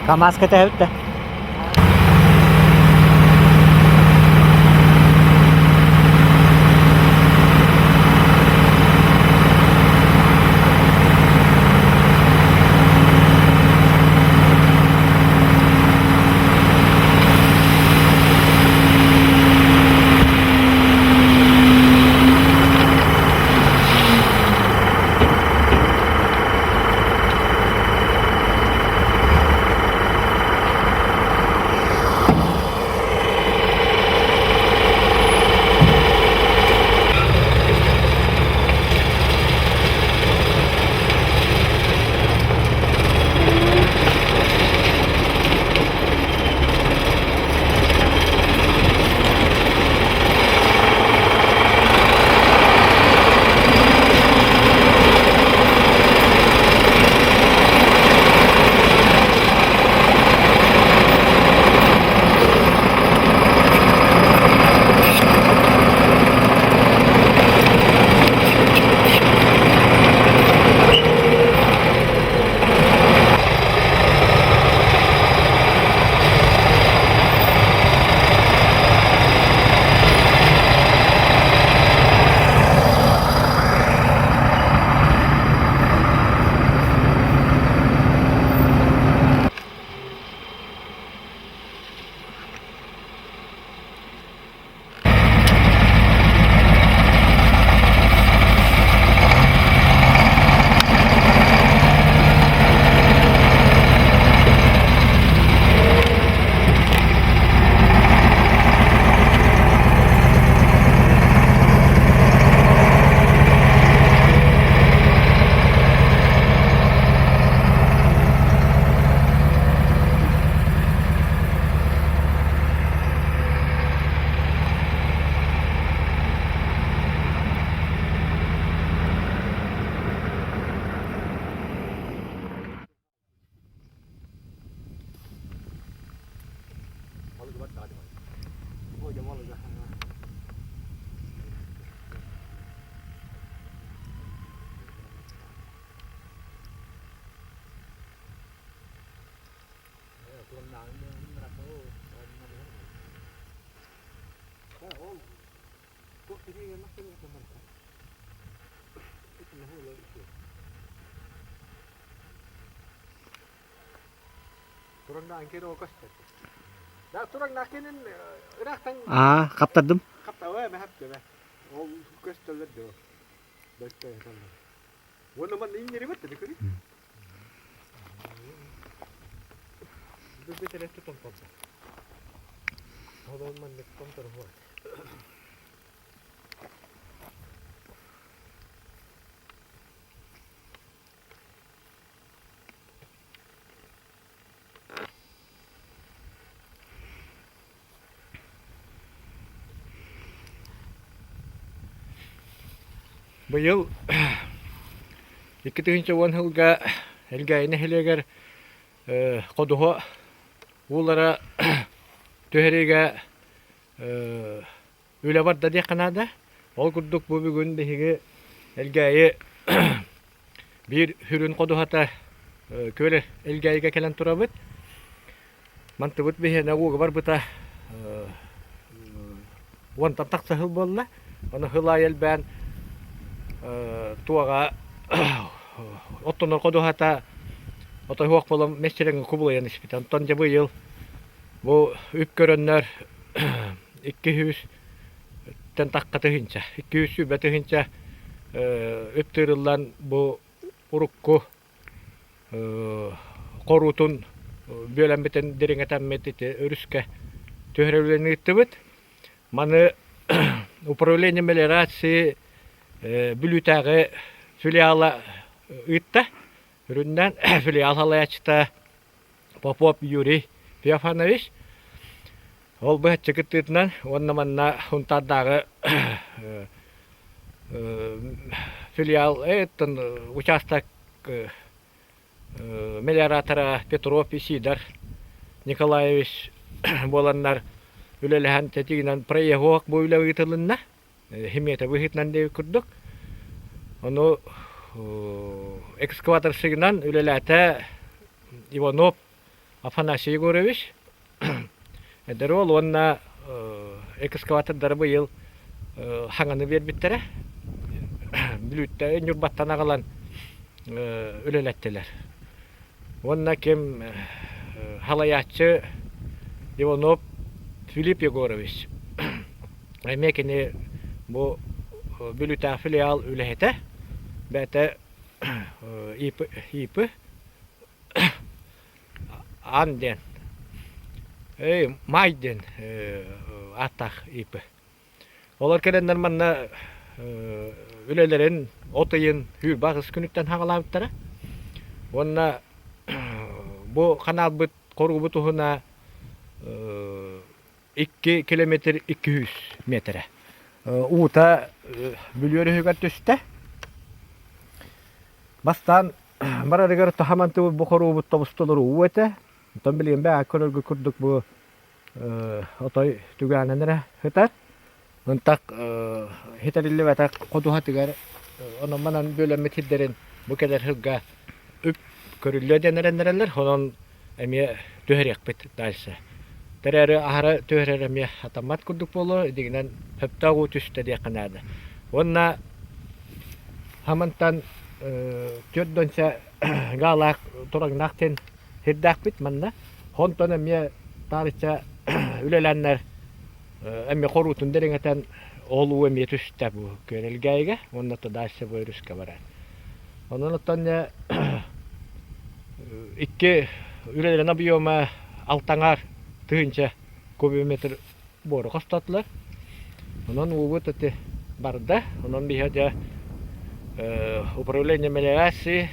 КамАЗ кэтэһэбит да? Аа, хаптардым. Быйыл 2010 сылга Элгээйи нэһилиэгэр ходуһа уулара түһэриигэ үлэ барда диэххэ наада. Ол курдук бу бүгүн биһиги Элгээйи биир сүрүн ходуһата күөл Элгээйигэ кэлэн турабыт. Мантыбыт биһиэнэ ууга барбыта уонтан тахса сыл буолла. Ону сыл аайы элбээн туоҕа оттонор ходуһата отой суох буолан мэччирэҥҥэ кубулуйан испитэ. Онтон дьэ быйыл бу үп көрөннөр 200-тэн тахха тыһыынча, 220 тыһыынча үп тыырыллан бу урукку хоруутун бүөлэммитин дириҥэтэммит ити өрүскэ түһэрэ үлэни ыыттыбыт. Маны управление мелиорации Бүлүүтээҕи филиала ыытта. Үрүннээн филиал салайааччыта Попов Юрий Феофанович. Ол быһаччы кыттыытынан уонна манна Сунтаардааҕы филиал участок. мелиоратора Петров Исидор Николаевич буоланнар үлэлэһэн тэтигинэн проеһуох бу үлэ ыытылынна. Химията быһыытынан диэбит курдук. Ону экскаваторщигынан үлэлээтэ Иванов Афанасий Егорович. Эдэр уол уонна экскаватордары быйыл хаҥаны биэрбиттэрэ. Бүлүүттэ Ньурбаттан аҕалан үлэлэттилэр. Уонна ким халайааччы Иванов Филипп Егорович. Эмиэ кини бу Бүлүүтээҕи филиал үлэһитэ. Бэйэтэ ИП Ан диэн, эй, Маай диэн ааттаах ИП. Олор кэлэннэр манна үлэлэрин от ыйын сүүрбэ күнүттэн хаҕалаабыттара. Уонна бу ханаалбыт хоруубут уһуна 2 километр 200 метрэ. Уута Бүлүү өрүһүгэр түстэ. Бастаан барарыгар таһамантыбыт бу хоруубут тобус-толору уу этэ. Онтон билигин бээ көрөргө курдук бу отой түгээнэн эрэ сытар. Ынтах хитэриллибэтэх ходуһатыгар онон-манан бүөлэммит сирдэрин бу кэлэр сылга үп көрүллүө диэн эрэннэрэллэр. Онон эмиэ түһэриэхпит дальше. Тэрээри аһара түһэрэр эмиэ хатаммат курдук буолуо, дигинэн сөптөөх уу түстэ диэххэ наада. Уонна хамантан түөрт донча гаалаах тураҥнаах диэн сирдээхпит манна. Онтон эмиэ таарычча үлэлээннэр эмиэ хоруутун дириҥэтэн ол уу эмиэ түстэ бу Күөрэлгээйигэ уонна дальше бу өрүскэ барар. Онон оттон икки үлэлэрин объема алтаҥар тыһыынча кубометр буору хостоотулар. Онон уубут ити барда. Онон биһиэхэ дьэ управление мелиорации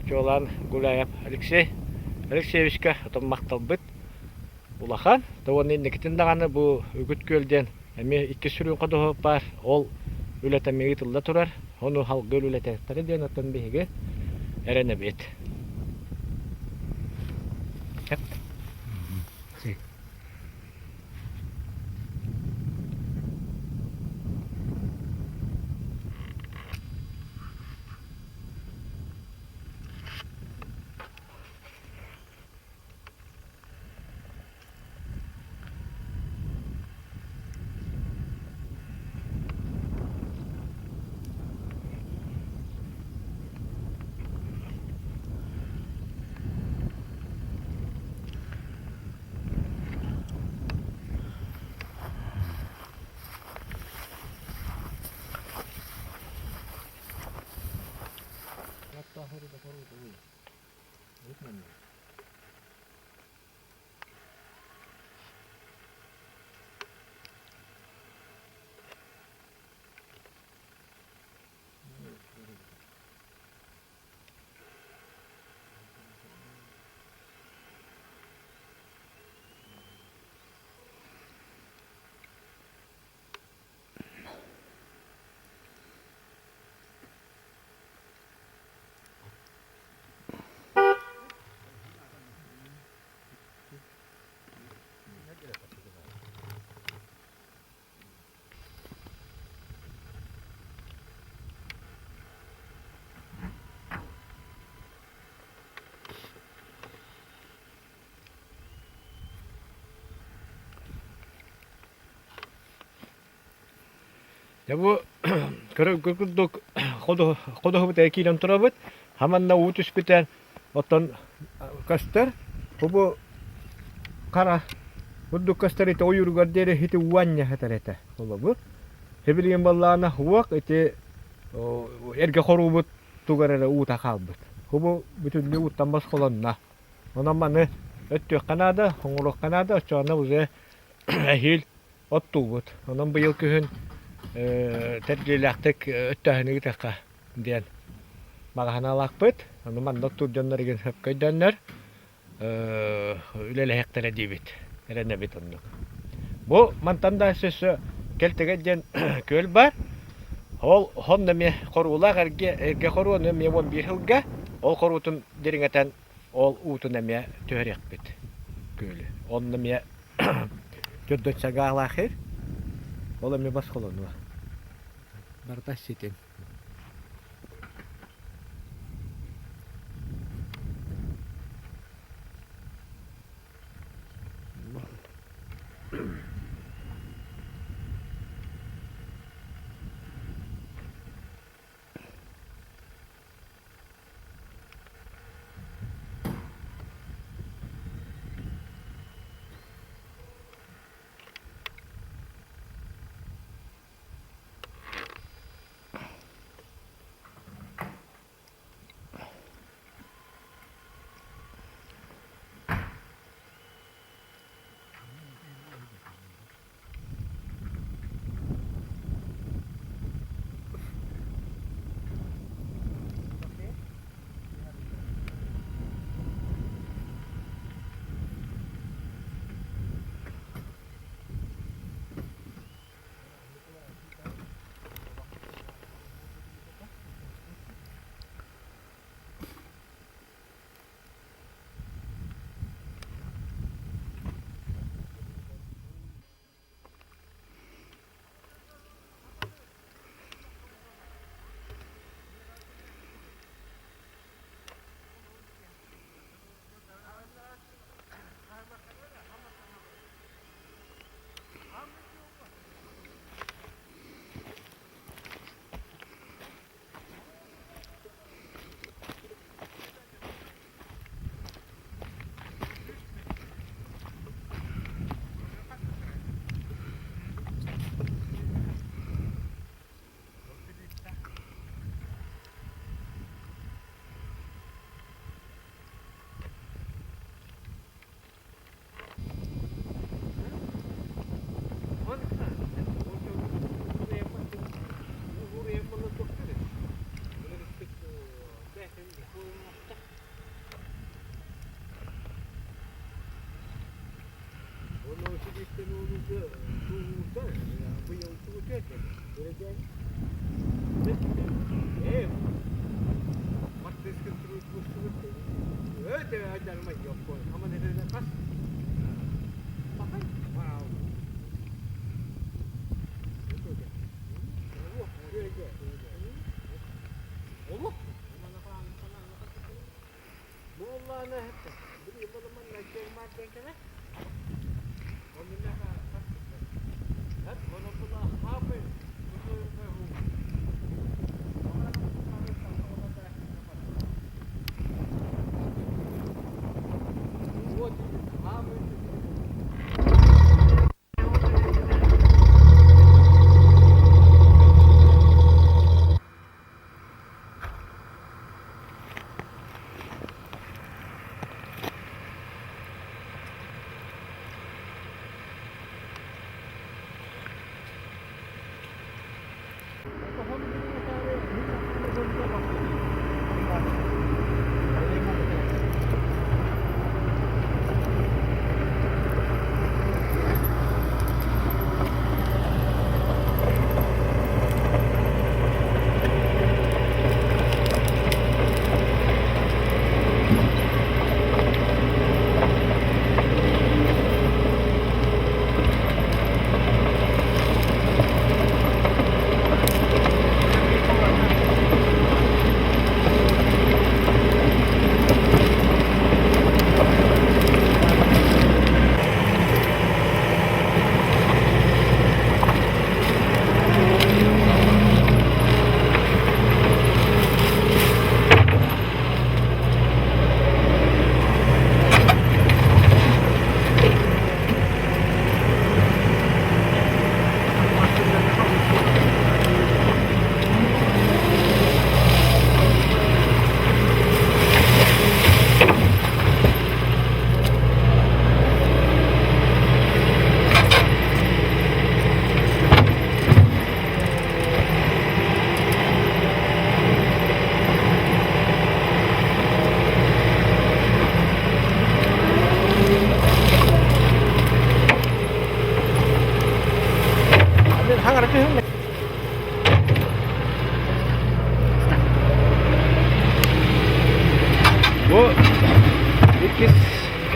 чуолаан Гуляев Алексей Алексеевичка отон махталбыт улахан. Уонна инникитин даҕаны бу Үгүт күөл диэн эмиэ икки сүрүн ходуһа баар. Ол үлэтэ эмиэ ыытылла турар. Ону салгыы үлэлэтиэхтэрэ диэн оттон биһиги эрэнэбит. Дьэ бу көрөргө курдук ходуһабыт киирэн турабыт. Хаманна уу түспүтэ оттон көстөр. Бу бу хара курдук көстөр ити ойууругар диэри ити уу анньа сытар этэ. Холобур. Билигин буоллаҕына уох ити эргэ хоруубут тугар эрэ уута хаалбыт. Бу бүтүннүү ууттан босхолонно. Онон маны өттүөххэ наада, оҥоруохха наада, оччоҕуна уже эһиил оттуубут. Онон быйыл күһүн тэрдиилээхтик өттөөһүнү ыытыахха диэн маҕаһыналаахпыт. Ону манна оттуур дьоннор игин сөпкө өйдөөннөр үлэлэһиэхтэрэ диибит. Эрэнэбит оннук. Бу мантан да өссө Кэлтэгэй диэн күөл баар. Ол хонно эмиэ хоруулаах эргэ, эргэ хоруону эмиэ 11 сылга. Ол хоруутун дириҥэтэн ол уутун эмиэ түһэриэхпит күөлү. Онно эмиэ төрдөн Ол эмиэ босхолонуо. Барыта ситим.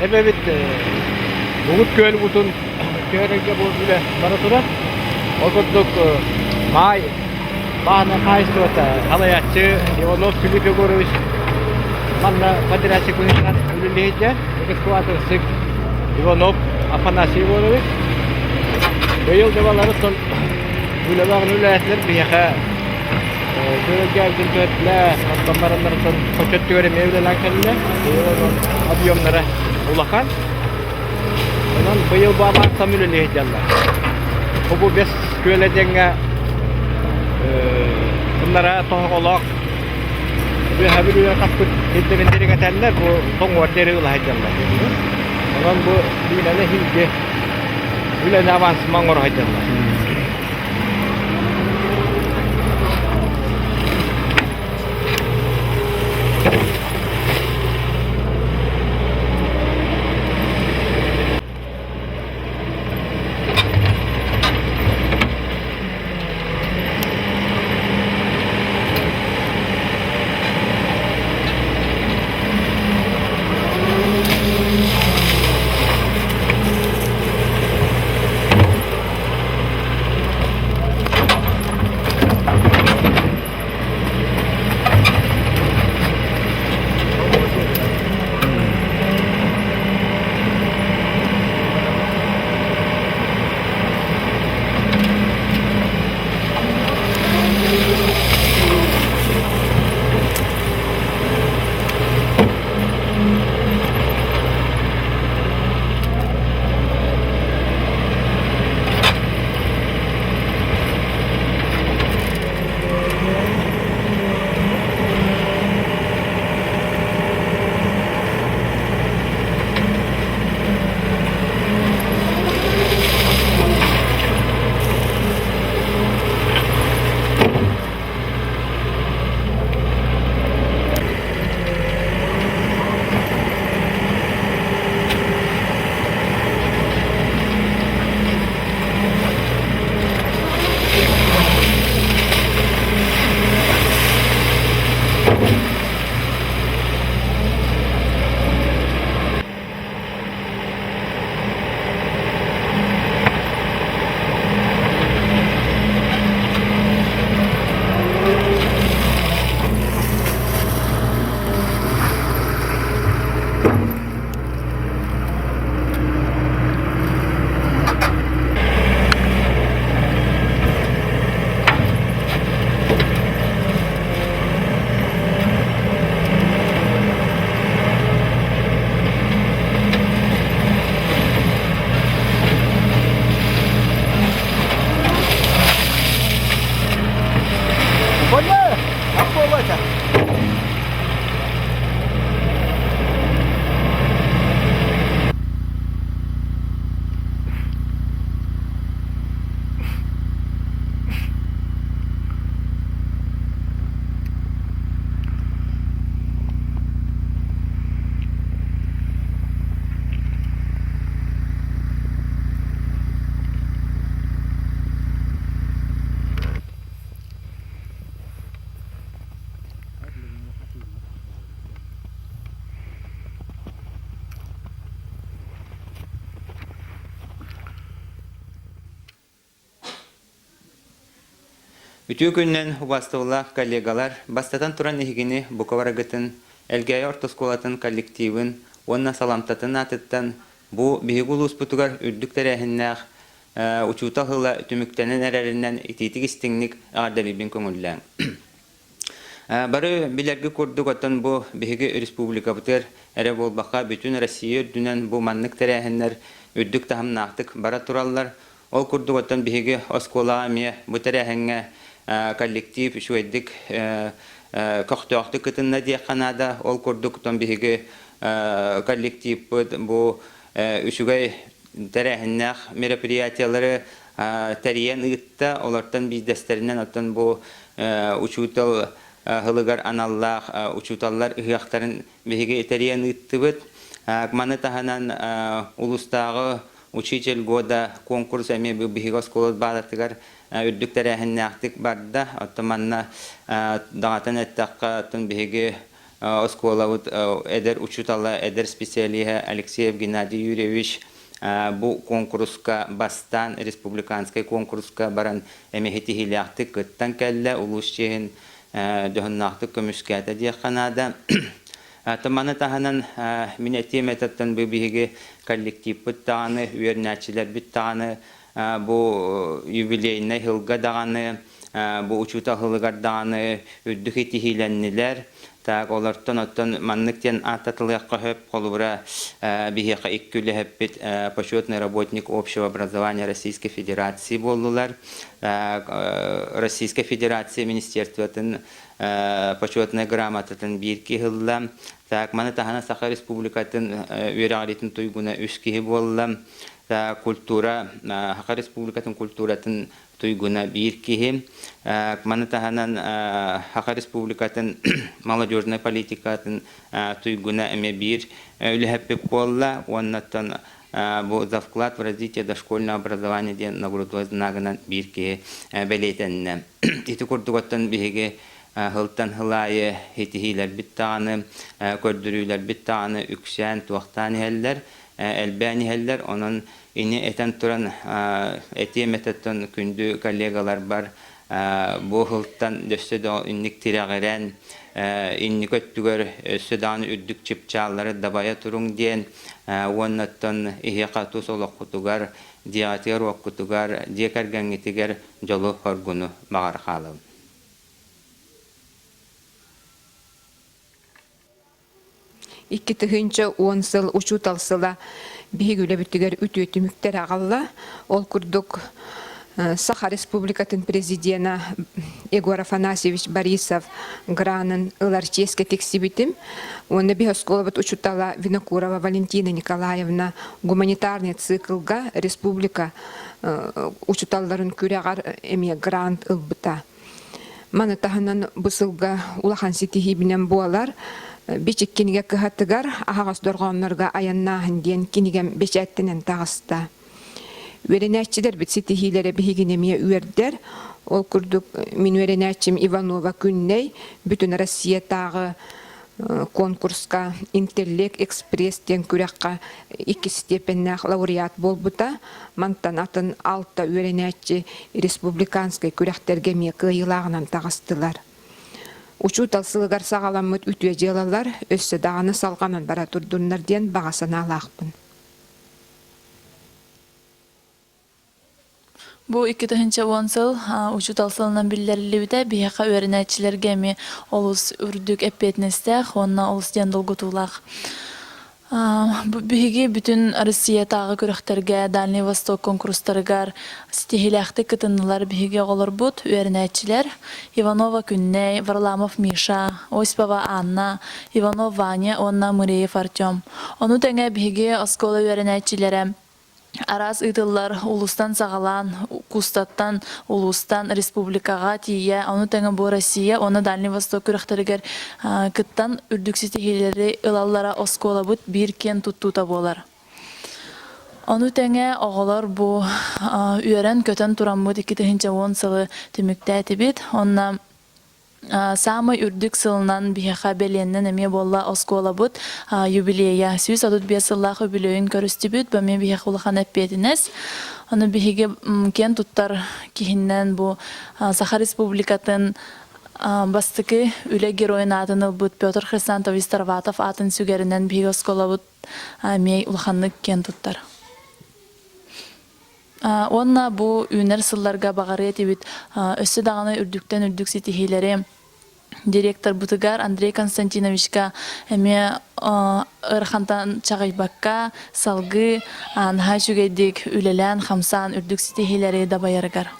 Эбэбит Бугут күөл уутун түһэрэргэ бу үлэ бара турар. Ол курдук Маай бааһынай хаһаайыстыбата салайааччы Иванов Филипп Егорович манна подрядчик быһыытынан үлэлиһидэ. Экскаваторщик Иванов Афанасий Егорович. Быйыл дыбаларыттан үлэлэҕин үлээтилэр биһиэхэ Күөлгэ түөртлэ, оттон бараннарыттан хочот түгэр эмиэ үлэлээн кэллэ. Быйыл онон объемнара улахан. Онон быйыл бу абааттан үлэлии сылдьаллар. Бу бэс күөлэ диэҥҥэ тыннара тоһоҕолоох үөһэбит үлэ хаппыт сирдэрин дириҥэтэллэр, бу тоҥуор диэри ыла сылдьаллар. Онон бу лиинэни иһилги үлэни авансыма оҥоро сылдьаллар. Үтүө күнүнэн убаастабыллаах коллегалар, бастатан туран эһигини бука барыгытын Элгээйи орто оскуолатын коллективын уонна саламтатын аатыттан бу биһиги улууспутугар үрдүк тэрээһиннээх учуутал сыла түмүктэнэн эрэринэн итиитик-истиҥник эҕэрдэлиирбин көҥүллээҥ. Бары билэргэ курдук, оттон бу биһиги республикабытыгар эрэ буолбакка, бүтүн Россия үрдүнэн бу маннык тэрээһиннэр үрдүк таһымнаахтык бара тураллар. Ол курдук, оттон биһиги оскуолаҕа эмиэ бу тэрээһиҥҥэ коллектив үчүгэйдик көхтөөхтүк кытынна диэххэ наада. Ол курдук, оттон биһиги коллективпыт бу үчүгэй тэрээһиннээх мероприятиелары тэрийэн ыытта. Олортон биирдэстэринэн оттон бу учуутал сылыгар аналлаах учууталлар ыһыахтарын биһиги тэрийэн ыыттыбыт. Маны таһынан улуустааҕы Учитель года конкурс эмиэ биһиги оскуола баазатыгар үрдүк тэрээһиннээхтик барда. Оттон манна даҕатан эттэххэ, оттон биһиги оскуолабыт эдэр учуутала, эдэр специалиһа Алексеев Геннадий Юрьевич бу куонкуруска бастаан республиканскай куонкуруска баран эмиэ ситиһиилээхтик кыттан кэллэ, улуус чиэһин дьоһуннаахтык көмүскээтэ диэххэ наада. Маны таһынан мин этиэм этаттан бу биһиги коллективпыт даҕаны, үөрэнээччилэрбит даҕаны бу юбилейнай сылга даҕаны, бу учуутал сылыгар даҕаны үрдүк итиһиилэннилэр. Так, олортон оттон маннык диэн ааттатылыахха сөп. Холобура, биһиэхэ икки үлэһиппит почетный работник общего образования Российской Федерации буоллулар. Российской Федерация Министерствотын почетнай грамотатын биир киһи ылла. Так, маны таһынан Саха Республикатын үөрэҕириитин туйгуна үс киһи буолла. Культура, Саха Республикатын культуратын туйгуна биир киһи. Маны таһынан Саха Республикатын молодежнай политикатын туйгуна эмиэ биир үлэһэппит буолла. Уоннаттан бу за вклад в развитие дошкольного образования диэн нагрудной знагынан биир киһи бэлиэтэннэ. Ити курдук оттон биһиги сылтан сыл аайы ситиһиилэрбит даҕаны, көрдөрүүлэрбит даҕаны үксээн, туохтаан иһэллэр, элбээн иһэллэр. Онон ини этэн туран этиэм этэттэн күндү коллегаларбар бу сылтан өссө да инник тирэҕирэн, инники өттүгэр өссө даҕаны үрдүк чыпчааллары дабайа туруҥ диэн уонна оттон иһиэхэ тус олоххутугар, дьиэҕитигэр-уоккутугар, дьиэ кэргэҥҥитигэр дьолу-соргуну баҕара хаалабын. 2010 сыл учуутал сыла биһиги үлэбитигэр үтүө түмүктэр аҕалла. Ол курдук Саха Республикатын президена Егор Афанасьевич Борисов гранын ылар чиэскэ тиксибитим. Уонна биһи оскуолабыт учуутала Винокурова Валентина Николаевна гуманитарный циклга республика учууталларын күрэҕэр эмиэ грант ылбыта. Маны таһынан бу сылга улахан ситиһиибинэн буолар Бичик кинигэ кыһатыгар аһаҕас дорҕооннорго айаннааһын диэн кинигэм бэчээттэнэн таҕыста. Үөрэнээччилэрбит ситиһиилэрэ биһигини эмиэ үөрдэр. Ол курдук мин үөрэнээччим Иванова Күннэй бүтүн Россиятааҕы конкурска «Интеллект экспресс» диэн күрэххэ иккис степеннээх лауреат буолбута. Мантан атын алта үөрэнээччи республиканскай күрэхтэргэ эмиэ кыайыылааҕынан таҕыстылар. Учуутал сылыгар саҕаламмыт үтүө дьыалалар өссө даҕаны салҕанан бара турдуннар диэн баҕа санаалаахпын. Бу 2010 сыл учуутал сылынан биллэриллибитэ биһиэхэ үөрэнээччилэргэ эмиэ олус үрдүк эппиэтинэстээх уонна олус диэн долгутуулаах. Биһиги бүтүн Россиятааҕы күрэхтэргэ, Дальний Восток куонкурустарыгар ситиһиилээхтик кытыннылар биһиги оҕолорбут, үөрэнээччилэр Иванова Күннэй, Варламов Миша, Осипова Анна, Иванов Ваня уонна Мыреев Артем. Ону тэҥэ биһиги оскуола үөрэнээччилэрэ араас ыытыллар улуустан саҕалаан, кустаттан, улуустан республикаҕа тиийэ, ону тэҥэ бу Россия уонна Дальний Восток күрэхтэригэр кыттан үрдүк ситиһиилэри ылаллара оскуолабыт биир киэн туттуута буолар. Ону тэҥэ оҕолор бу үөрэн-көтөн тураммыт 2010 сылы түмүктээтибит. Онно Саамай үрдүк сылынан биһиэхэ бэлиэннэн эмиэ буолла оскуолабыт юбилейа. 135 сыллаах үбүлүөйүн көрүстүбүт. Бу эмиэ биһиэхэ улахан эппиэтинэс. Ону биһиги киэн туттар киһиннэн бу Саха Республикатын бастакы үлэ геройун аатын ылбыт Петр Хрисантович Староватов аатын сүгэринэн биһиги оскуолабыт эмиэ улаханнык киэн туттар. Уонна бу үүнэр сылларга баҕарыа этибит өссө даҕаны үрдүктэн үрдүк ситиһиилэри директорбытыгар Андрей Константиновичка эмиэ ыарахантан чаҕыйбакка салгыы наһаа үчүгэйдик үлэлээн-хамсаан үрдүк ситиһиилэри дабайарыгар.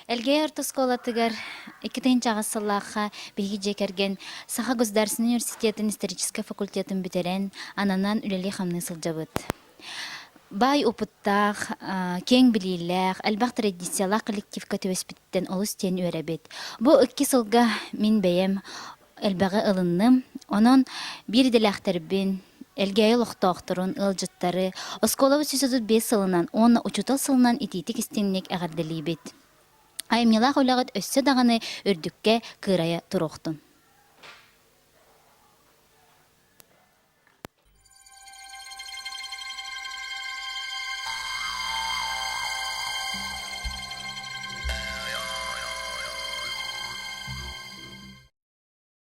Элгээйи орто оскуолатыгар 2008 сыллаахха биһиги дьиэ кэргэн Саха государственнай университетын историческай факультетын бүтэрэн, ананан үлэлии-хамныы сылдьабыт. Баай опыттаах, киэҥ билиилээх, элбэх традициялаах коллективка түбэспититтэн олус диэн үөрэбит. Бу икки сылга мин бэйэм элбэҕи ылынным. Онон биир идэлээхтэрбин, Элгээйи олохтоохторун, ыалдьыттары оскуолабыт 135 сылынан уонна учуутал сылынан итиитик истиҥник эҕэрдэлиибит. Айымньылаах үлэҕит өссө даҕаны үрдүккэ кыырайа туруохтун.